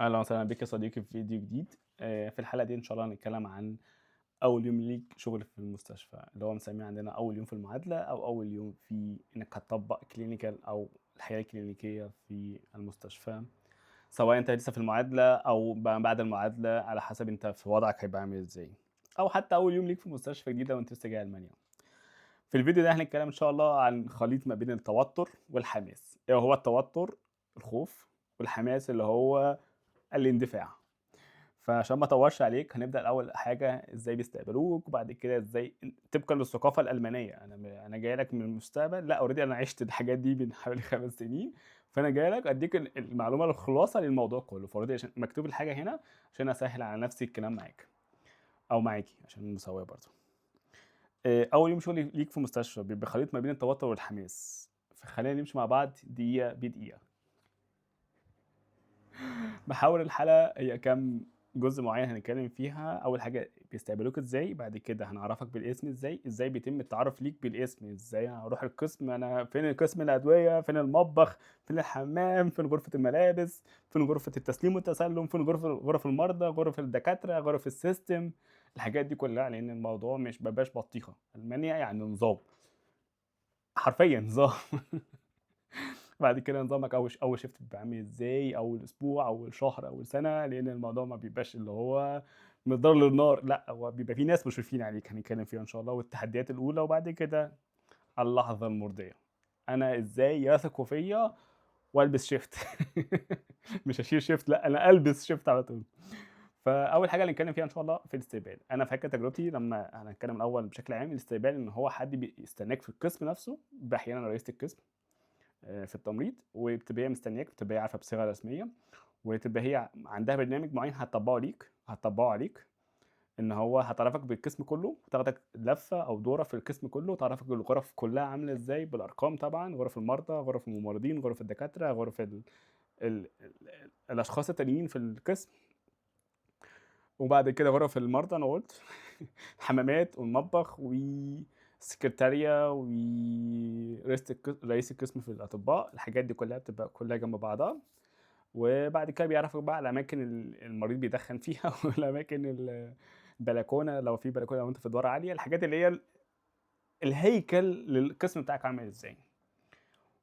أهلا وسهلا بك يا صديقي في فيديو جديد. في الحلقة دي إن شاء الله هنتكلم عن أول يوم ليك شغل في المستشفى، اللي هو بنسميه عندنا أول يوم في المعادلة أو أول يوم في إنك هتطبق clinical أو الحياة الكلينيكية في المستشفى، سواء أنت لسه في المعادلة أو بعد المعادلة، على حسب أنت في وضعك هيبقى عامل إزاي، أو حتى أول يوم ليك في مستشفى جديدة وأنت لسه جاي ألمانيا. في الفيديو ده هنتكلم إن شاء الله عن خليط ما بين التوتر والحماس. إيه هو التوتر؟ الخوف، والحماس اللي هو الاندفاع. فعشان ما اطولش عليك هنبدا الاول حاجة ازاي بيستقبلوك، وبعد كده ازاي طبقا للثقافة الالمانية. انا جاي لك من المستقبل، لا already انا عشت الحاجات دي من حوالي 5 سنين، فانا جاي لك اديك المعلومة الخلاصة للموضوع كله. ف already عشان مكتوب الحاجة هنا عشان اسهل على نفسي الكلام معاك او معاكي عشان المساواة برضه. اول يوم شغل ليك في مستشفى بيبقى خليط ما بين التوتر والحماس، فخلينا نمشي مع بعض دقيقة بدقيقه. محاور الحلقة هي كام جزء معين هنتكلم فيها. اول حاجة بيستقبلوك ازاي، بعد كده هنعرفك بالاسم ازاي، ازاي بيتم التعرف ليك بالاسم، ازاي هروح القسم، انا فين القسم الادويه، فين المطبخ، فين الحمام، فين غرفة الملابس، فين غرفة التسليم والتسلم، فين غرف المرضى، غرف الدكاتره، غرف ال system، الحاجات دي كلها، لان الموضوع مش بباش بطيخه. المانيا يعني نظام، حرفيا نظام. بعد كده نظامك اول shift بيبقى عامل ازاي، اول اسبوع، اول شهر، اول سنه، لان الموضوع ما بيبقاش اللي هو من الدار للنار، لا هو بيبقى في ناس مشرفين عليك هنتكلم فيها ان شاء الله، والتحديات الاولى، وبعد كده اللحظة المرضيه، انا ازاي يثقوا فيا والبس shift. مش هشيل shift، لا انا البس shift على طول. فاول حاجة اللي نتكلم فيها ان شاء الله في الاستقبال. انا فاكر تجربتي لما هنتكلم الاول بشكل عام الاستقبال، ان هو حد بيستناك في القسم نفسه، احيانا رئيسه القسم في التمريض، وبتبقى هي مستنياك، بتبقى هي عارفه بصيغة رسمية، وتبقى هي عندها برنامج معين هتطبقه ليك، هتطبقه عليك، ان هو هتعرفك بالقسم كله، تاخدك لفه او دوره في القسم كله، تعرفك الغرف كلها عامله ازاي بالارقام طبعا، غرف المرضى، غرف الممرضين، غرف الدكاتره، غرف ال ال ال الاشخاص التانيين في القسم، وبعد كده غرف المرضى انا قلت، الحمامات والمطبخ والسكرتارية ورئيس رئيس القسم في الأطباء. الحاجات دي كلها بتبقى كلها جنب بعضها. وبعد كده بيعرفك بقى على الأماكن المريض بيدخن فيها والأماكن البلكونة لو في بلكونة لو أنت في أدوار عالية، الحاجات اللي هي الهيكل للقسم بتاعك عامل ازاي.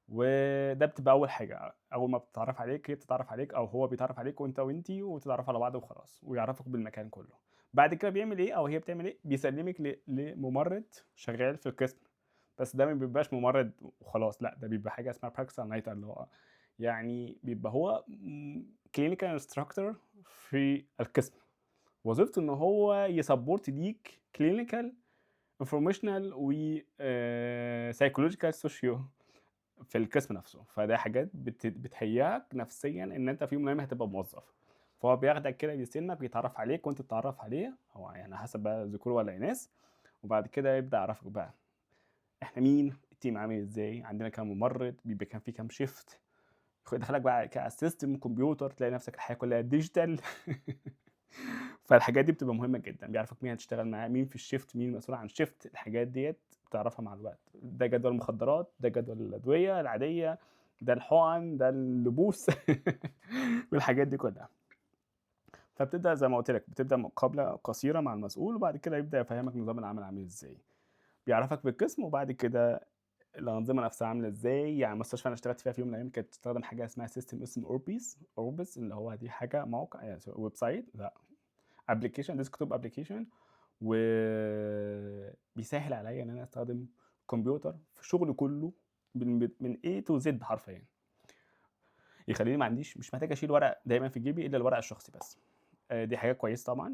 وده بتبقى اول حاجة، اول ما بتتعرف عليك هي بتتعرف عليك او هو بيتعرف عليك وانت وانتي، وتتعرفوا على بعض وخلاص، ويعرفك بالمكان كله. بعد كده بيعمل ايه او هي بتعمل ايه؟ بيسلمك لممرض شغال في القسم، بس ده ما بيبقاش ممرض وخلاص، لا ده بيبقى حاجة اسمها Praxisanleiter، اللي هو يعني بيبقى هو clinical instructor في القسم، وظيفته ان هو ي support ليك clinical informational و psychological socio في القسم نفسه. فده حاجات بتهيئك نفسيا ان انت في يوم من الايام هتبقى موظف. فهو بياخدك كده، بيستلمك، بيتعرف عليك وانت تتعرف عليه، او يعني حسب بقى ذكور ولا اناث، وبعد كده يبدا يعرفك بقى احنا مين، ال team عامل ازاي، عندنا كام ممرض، بيبقى كان في كام shift، يدخلك بقى على ال system كمبيوتر، تلاقي نفسك الحياة كلها digital. فالحاجات دي بتبقى مهمة جدا، بيعرفك مين هتشتغل معاه، مين في ال shift، مين مسؤول عن shift، الحاجات ديت بتعرفها مع الوقت. ده جدول المخدرات، ده جدول الادوية العاديه، ده الحقن، ده اللبوس، والحاجات دي كلها. فبتبدا زي ما قلت لك، بتبدا مقابله قصيرة مع المسؤول، وبعد كده يبدا يفهمك نظام العمل عامل ازاي، بيعرفك بالقسم، وبعد كده الانظمة نفسها عامله ازاي. يعني المستشفى انا اشتغلت فيها في يوم من الايام كانت بتستخدم حاجة اسمها system اسمه Orbis. Orbis اللي هو دي حاجة موقع يعني website، لا application، desktop application، وبيسهل عليا ان انا استخدم كمبيوتر في شغلي كله من A to Z حرفيا، يخليني ما عنديش، مش محتاج اشيل ورق دايما في جيبي الا الورق الشخصي بس. دي حاجة كويسة طبعا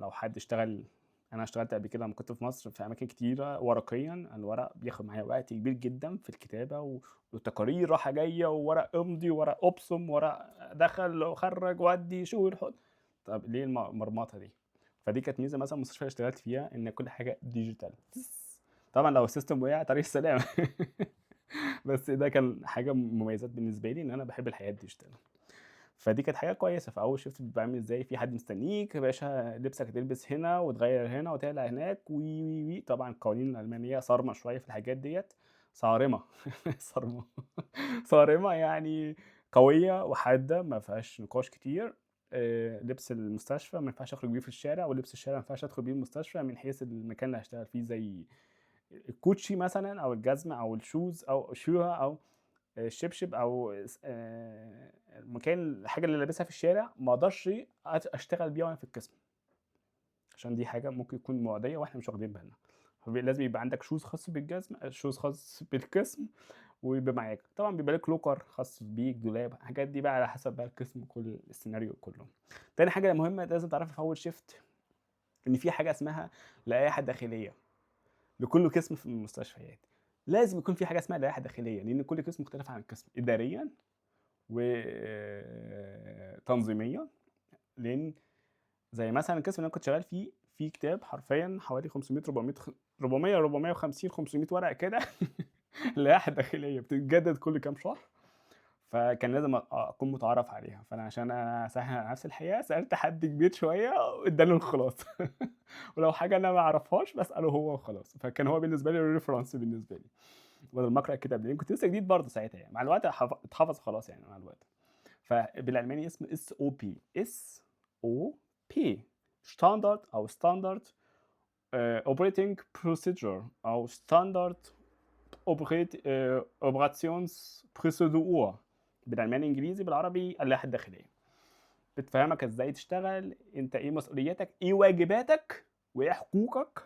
لو حد اشتغل. انا اشتغلت قبل كده لما كنت في مصر في اماكن كتيرة ورقيا، الورق بياخد معايا وقت كبير جدا في الكتابة والتقارير راحة جايه، وورق امضي، ورق ابصم، ورق دخل وخرج ودي شو حط. طب ليه المرمطه دي؟ فدي كانت ميزة مثلا المستشفى اللي اشتغلت فيها، ان كل حاجة digital. طبعا لو ال system وقع طريق السلام، بس ده كان حاجة مميزات بالنسبة لي ان انا بحب الحياة ال digital، فدي كانت حاجة كويسه. فاول shift بيبقى عامل ازاي؟ في حد مستنيك يا باشا، لبسك تلبس هنا وتغير هنا وتقلع هناك، وي وي وي. طبعا القوانين الالمانية صارمة شوية في الحاجات ديت، صارمة صارمة صارمه، يعني قوية وحاده ما فيهاش نقاش كتير. لبس المستشفى ما ينفعش اخرج بيه في الشارع، ولبس الشارع ما ينفعش ادخل بيه المستشفى، من حيث المكان اللي هشتغل فيه، زي الكوتشي مثلا او الجزمة او ال shoes او Schuhe او الشبشب او المكان، الحاجة اللي لابسها في الشارع ما اقدرش اشتغل بيها وانا في القسم، عشان دي حاجة ممكن يكون معدية واحنا مش واخدين بالنا. فلازم يبقى عندك shoes خاص بالجزمه، shoes خاص بالقسم، ويبقى معاك طبعا بيبقى لك locker خاص بيك، دولاب، الحاجات دي بقى على حسب بقى القسم، كل السيناريو كله. تاني حاجة مهمة لازم تعرفها في اول shift، ان في حاجة اسمها لائحة داخلية لكل قسم في المستشفيات. لازم يكون في حاجة اسمها لائحة داخلية، لان كل قسم مختلف عن القسم اداريا وتنظيميا. لان زي مثلا القسم اللي انا كنت شغال فيه، في كتاب حرفيا حوالي 500 400 400 450 500 ورقة كده لائحة داخلية بتتجدد كل كام شهر، فكان لازم اكون متعرف عليها. فانا عشان انا اسهل على نفسي الحقيقة سالت حد كبير شوية واداني الخلاصة ولو حاجة انا ما اعرفهاش بساله هو وخلاص. فكان هو بالنسبة لي ال reference بالنسبة لي بدل ما اقرا الكتاب، لان كنت لسه جديد برضه ساعتها يعني. مع الوقت اتحفظ خلاص يعني مع الوقت. فبالالماني اسمه SOP، SOP، standard او standard operating procedure او standard Operationsprozedur بالالماني انجليزي، بالعربي اللائحة الداخلية. بتفهمك ازاي تشتغل، انت ايه مسؤولياتك، ايه واجباتك، وايه حقوقك،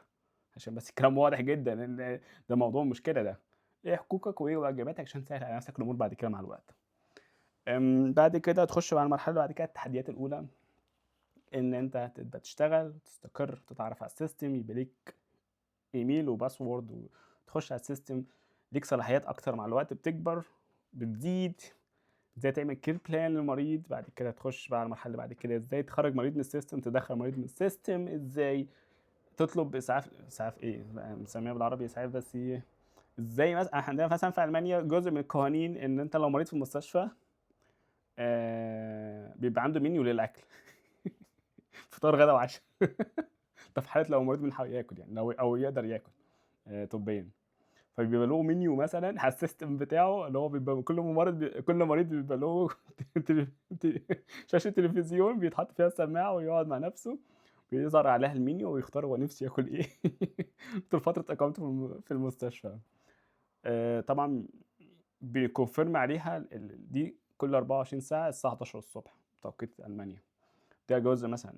عشان بس الكلام واضح جدا ان ده موضوع مشكلة، ده ايه حقوقك وايه واجباتك عشان تسهل على نفسك الامور بعد كده مع الوقت. بعد كده تخش على المرحلة اللي بعد كده، التحديات الاولى، ان انت تبدا تشتغل، تستقر، تتعرف على ال system، يبقى ليك email و password وتخش على ال system، ليك صلاحيات اكتر مع الوقت، بتكبر بتزيد، ازاي تعمل care plan للمريض. بعد كده تخش بقى على المرحلة اللي بعد كده، ازاي تخرج مريض من ال system، تدخل مريض من ال system، ازاي تطلب اسعاف، اسعاف ايه بنسميها بالعربي اسعاف، بس ايه ازاي مثلا احنا عندنا مثلا في المانيا جزء من القوانين ان انت لو مريض في المستشفى بيبقى عنده منيو للاكل فطار غدا وعشاء ده في حاله لو مريض من حقه ياكل يعني، لو او يقدر ياكل طبيا، فبيبقى له منيو مثلا على ال system بتاعه، اللي هو بيبقى كل ممرض كل مريض بيبقى له شاشة تلفزيون بيتحط فيها السماعة ويقعد مع نفسه، بيظهر عليها المنيو ويختار هو نفسه ياكل ايه طول فترة اقامته في المستشفى. طبعا بي confirm عليها دي كل 24 ساعة الساعة 11 الصبح توقيت المانيا. ده جزء مثلا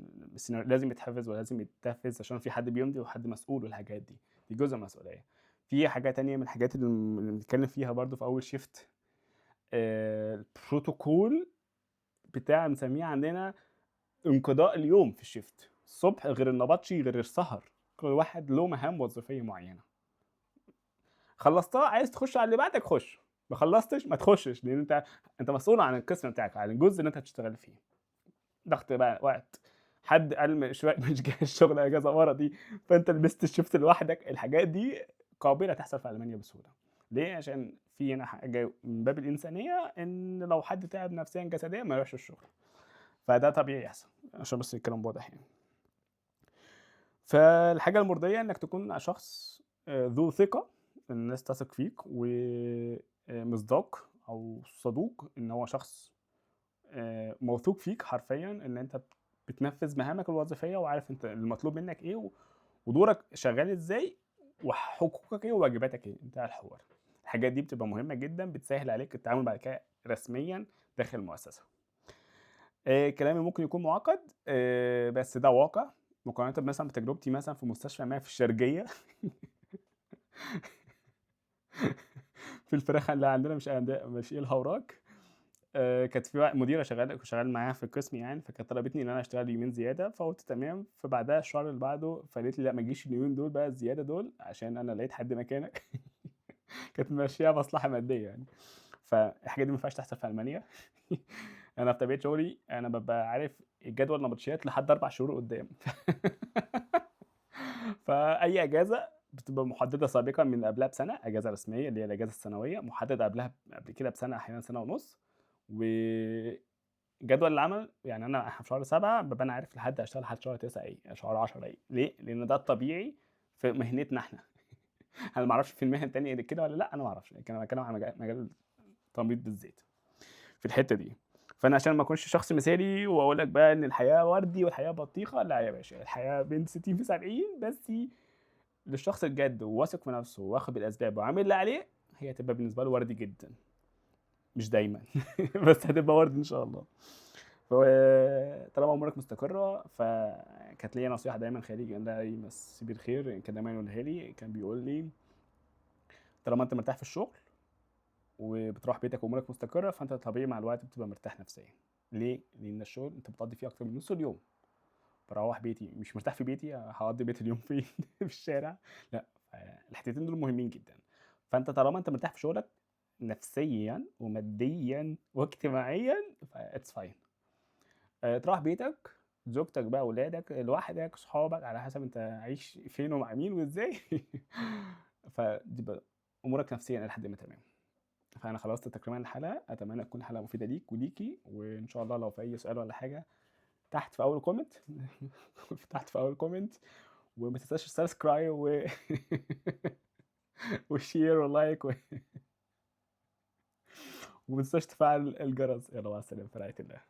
لازم يتحفظ ولازم يتنفذ عشان في حد بيمضي وحد مسؤول والحاجات دي، دي جزء مسؤولية. في حاجة تانية من الحاجات اللي بنتكلم فيها برضو في اول shift، البروتوكول بتاع نسميه عندنا انقضاء اليوم في ال shift، الصبح غير النبطشي غير السهر، كل واحد له مهام وظيفية معينة، خلصتها عايز تخش على اللي بعدك خش، ما خلصتش ما تخشش، لان انت مسؤول عن القسم بتاعك، عن الجزء اللي انت هتشتغل فيه. ضغط بقى وقت، حد قال مش جاي الشغل اجازه مرضي فانت لبست ال shift لوحدك، الحاجات دي قابله تحصل في المانيا بسهولة. ليه؟ عشان في هنا حاجة من باب الانسانية ان لو حد تعب نفسيا جسديا ما يروحش الشغل، فده طبيعي يحصل، عشان بس الكلام واضح يعني. فالحاجه المرضية انك تكون شخص ذو ثقة، الناس تثق فيك، ومصداق او صدوق، ان هو شخص موثوق فيك حرفيا، ان انت بتنفذ مهامك الوظيفية وعارف انت المطلوب منك ايه ودورك شغال ازاي وحقوقك ايه وواجباتك ايه، انتهى الحوار. الحاجات دي بتبقى مهمة جدا، بتسهل عليك التعامل بعد كده رسميا داخل المؤسسة. كلامي ممكن يكون معقد، بس ده واقع، مقارنة مثلا بتجربتي مثلا في مستشفى ما في الشرقية في الفراخ اللي عندنا مش ايه الهوراك. كانت في مديره شغال معاها في القسم يعني، فكانت طلبتني ان انا اشتغل يومين زيادة، فقلت تمام. فبعدها الشهر اللي بعده فقالت لي لا ما تجيش اليومين دول بقى الزيادة دول عشان انا لقيت حد مكانك كانت ماشية مصلحة مادية يعني. فالحاجات دي ما ينفعش تحصل في المانيا انا في طبيعة شغلي انا ببقى عارف الجدول نبطشيات لحد 4 شهور قدام فاي اجازه بتبقى محددة سابقا من قبلها بسنة، اجازه رسمية اللي هي الاجازة السنوية محددة قبلها قبل كده بسنة، احيانا سنة ونص. وجدول العمل يعني انا في شهر 7 ببقى انا عارف لحد هشتغل لحد شهر 9 ايه، شهر 10 ايه. ليه؟ لان ده الطبيعي في مهنتنا احنا انا ما اعرفش في المهن الثانية كده ولا لا، انا ما اعرفش، لكن انا بتكلم على مجال التمريض بالذات في الحتة دي. فأنا عشان ما أكونش شخص مثالي وأقول لك بقى إن الحياة وردي والحياة بطيخة، لا يا باشا، الحياة بين 60 في 70، بس للشخص الجد وواثق في نفسه وواخد بالأسباب وعامل اللي عليه، هي هتبقى بالنسبة له وردي جدًا. مش دايمًا بس هتبقى وردي إن شاء الله. طالما أمورك مستقرة، فكانت ليّا نصيحة دايمًا خالي الله يمسيه بالخير كان دايمًا يقولها لي، كان بيقول لي: "طالما أنت مرتاح في الشغل وبتروح بيتك وأمورك مستقرة، فأنت طبيعي مع الوقت بتبقى مرتاح نفسيًا." ليه؟ لإن الشغل أنت بتقضّي فيه أكتر من نُص اليوم. باروّح بيتي مش مرتاح في بيتي، هاقضّي بقية اليوم فين؟ في الشارع؟ لأ، فالحتتين دول مهمين جدًا. فأنت طالما أنت مرتاح في شغلك نفسيًا وماديًا واجتماعيًا ف it's fine. تروّح بيتك، زوجتك بقى، ولادك، لوحدك، صحابك، على حسب أنت عايش فين ومع مين وإزاي فدي أمورك نفسيًا إلى حدٍ ما تمام. فأنا خلصت تقريبًا الحلقة، أتمنى تكون حلقة مفيدة ليك وليكِ، وإن شاء الله لو في أي سؤال والّا حاجة تحت في أول comment تحت في أول comment، وما تنساش subscribe و و share و like وما تنساش تفعّل الجرس. يالّا مع السلامة، في رعاية الله.